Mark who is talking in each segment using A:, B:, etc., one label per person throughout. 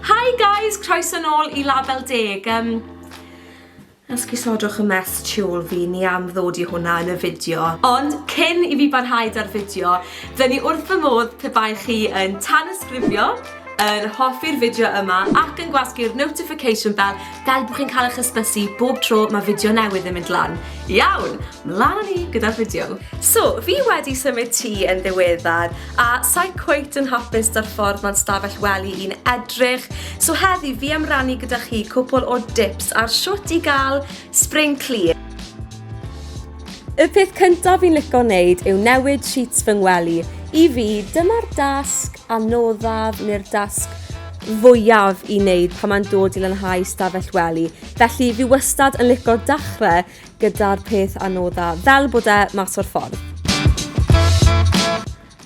A: Hi guys, croeso nôl i Label Deg. Um, Esgusodwch y mess tu ôl fi, ni am ddod i hwnna yn y fideo. Ond cyn i fi barhau 'da'r fideo, fydden i wrth fy modd pe bai chi yn tanysgrifio, yn hoffi'r fideo yma ac yn gwasgu'r notification bell fel bod chi'n cael eich hysbysu bob tro mae fideo newydd yn mynd lan. Iawn, mlaen â ni gyda'r fideo. So, fi wedi symud tŷ yn ddiweddar a sa'i cweit yn hapus 'da'r ffordd mae'n stafell wely i'n edrych, so heddi fi am rannu gyda chi cwpl o dips ar shwt i gael spring clean. Y peth cyntaf fi'n lico wneud yw newid sheets fy ngwely. I fi, dyma'r dasg anoddaf neu'r dasg fwyaf i wneud pan mae'n dod i lanhau stafell wely. Felly fi wastad yn lico dechrau gyda'r peth anodda, fel bod e mas o'r ffordd.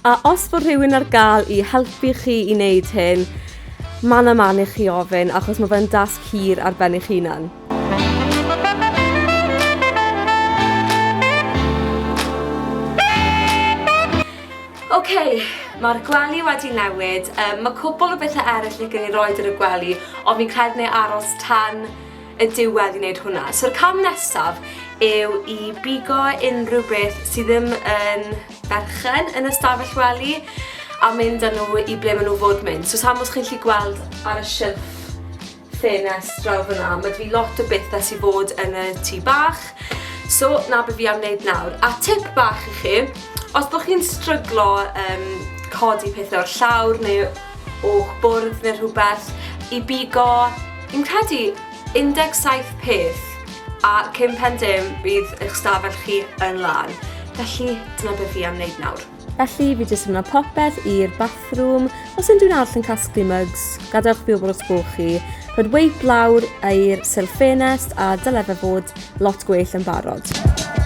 A: A os bod rhywun ar gael i helpu chi i wneud hyn, man a man i chi ofyn, achos mae fe'n dasg hir ar ben eich hunan. OK, mae'r gwely wedi newid. Um, mae cwbl o bethau eraill le gen i roed ar y gwely, ond fi'n credu neu aros tan y diwedd i wneud hwnna. So'r cam nesaf yw i bigo unrhyw beth sydd ddim yn berchen yn y stafell wely a mynd â nhw i ble maen nhw fod mynd. So sam os chi'n gallu gweld ar y silff ffenest draw fyna, mae fi lot o bethau sydd fod yn y tŷ bach. So na be fi am wneud nawr. A tip bach i chi, os bod chi'n stryglo um, codi pethau o'r llawr neu o'ch bwrdd neu rhywbeth i bigo, fi'n credu, 17 peth a cyn pen dim bydd eich stafell chi yn lân. Felly, dyna beth fi am wneud nawr. Felly, fi jyst yn mynd â popeth i'r bathroom. Os unrhyw un arall yn casglu mugs, gadewch fi wybod os bod chi. Rhoid weip lawr i'r sil ffenest a dyle fe fod lot gwell yn barod.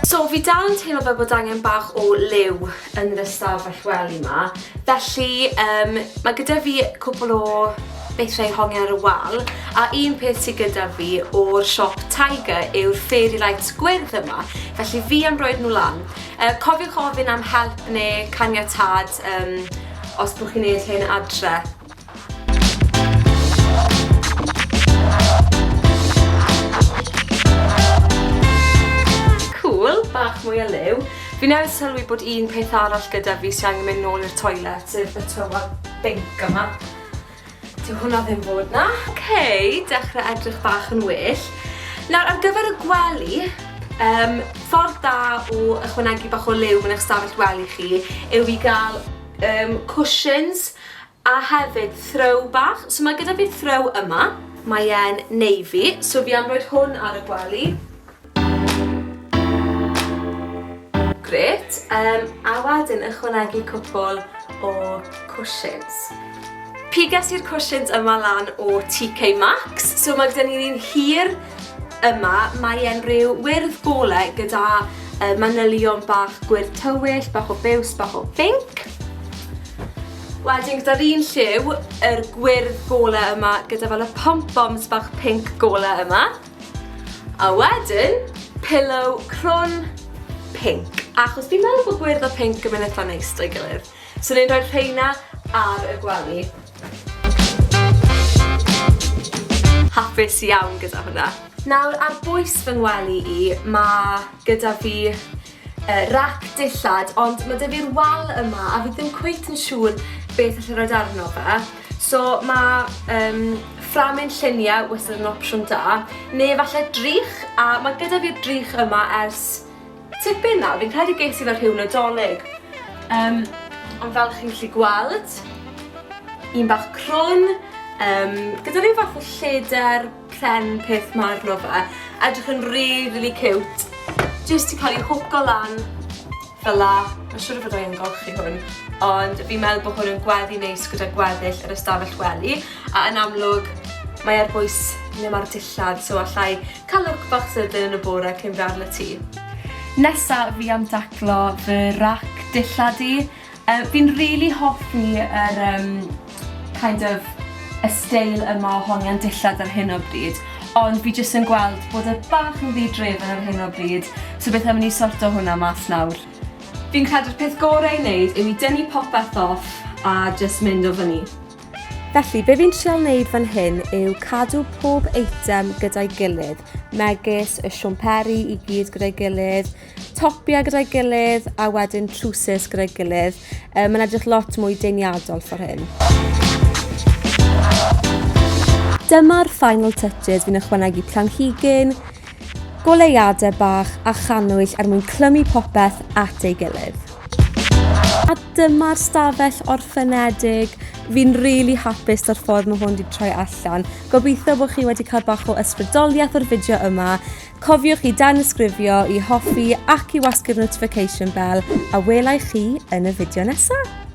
A: So, fi dal yn teimlo fel bod angen bach o liw yn yr ystafell wely 'ma. Felly, um, mae gyda fi cwpl o bethau i hongi ar y wal, a un peth sydd gyda fi o'r siop Tiger yw'r fairy lights gwyrdd yma, felly fi am roed nhw lan. Uh, cofiwch ofyn am help neu caniatâd um, os bod chi'n neud hyn adre. Cŵl, bach mwy o liw. Fi newydd sylwi bod un peth arall gyda fi sy angen mynd nôl i'r toilet, sef y tywel binc yma. Dyw hwnna ddim fod 'na. Ok, dechrau edrych bach yn well. Nawr ar gyfer y gwely, um, ffordd dda o ychwanegu bach o liw yn eich stafell wely chi yw i gael um, cushions A hefyd throw bach. So mae gyda fi throw yma. Mae e'n navy, so fi am roed hwn ar y gwely. Grêt. Um, a wedyn ychwanegu cwpl o cushions. Piges i'r cushions yma lan o TK Maxx. So mae gyda ni'r un hir yma, mae e'n rhyw wyrdd gole gyda uh, manylion bach gwyrdd tywyll, bach o biws, bach o pinc. Wedyn gyda'r un lliw, yr gwyrdd gole yma gyda fel y pom-poms bach pinc gole yma. A wedyn, pillow crwn pinc. Achos fi'n meddwl bod gwyrdd a pinc yn mynd eitha neis 'da'i gilydd. So ni'n rhoi rheina ar y gwely. Hapus iawn gyda hwnna. Nawr ar bwys fy ngwely i, ma' gyda fi yy rac dillad ond ma' 'da fi'r wal yma a fi ddim cweit yn siŵr beth allai roid arno fe. So ma' yym fframyn llunie wastad yn opsiwn da neu falle drych a ma' gyda fi'r drych yma ers tipyn nawr, fi'n credu ges i fe rhyw Nadolig. Yym ond fel chi'n gallu gweld un bach crwn yym gyda ryw fath o lleder pren peth 'ma arno fe. Edrych yn rili rili ciwt. Jyst 'di cael ei hwco lan fel 'a. Mae'n siŵr o fod angen golchi hwn. Ond fi'n meddwl bod hwn yn gweddu neis gyda gweddill yr ystafell wely. A yn amlwg mae ar bwys le mae'r dillad so allai cael look bach sydyn yn y bore cyn fi adael y tŷ. Nesa fi am daclo fy rac dillad i. Yy fi'n rili hoffi yr yym kind of y steil yma o hongian dillad ar hyn o bryd ond fi jyst yn gweld bod e bach yn ddi-drefn ar hyn o bryd so beth am i ni sorto hwnna mas nawr. Fi'n credu'r peth gore i neud yw i dynnu popeth off a jyst mynd o fyny. Felly, be fi'n trial wneud fan hyn yw cadw pob eitem gyda'i gilydd, megis y siwmperi i gyd gyda'i gilydd, topiau gyda'i gilydd a wedyn trwsus gyda'i gilydd. Um, Mae'n edrych lot mwy deiniadol ffordd hyn. Dyma'r final touches fi'n ychwanegu planhigyn, goleuadau bach a channwyll er mwyn clymu popeth at ei gilydd. A dyma'r stafell orffenedig. Fi'n really hapus o'r ffordd mae hwn wedi troi allan. Gobeithio bod chi wedi cael bach o ysbrydoliaeth o'r fideo yma. Cofiwch i danysgrifio, i hoffi ac i wasgu'r notification bell a welai chi yn y fideo nesaf.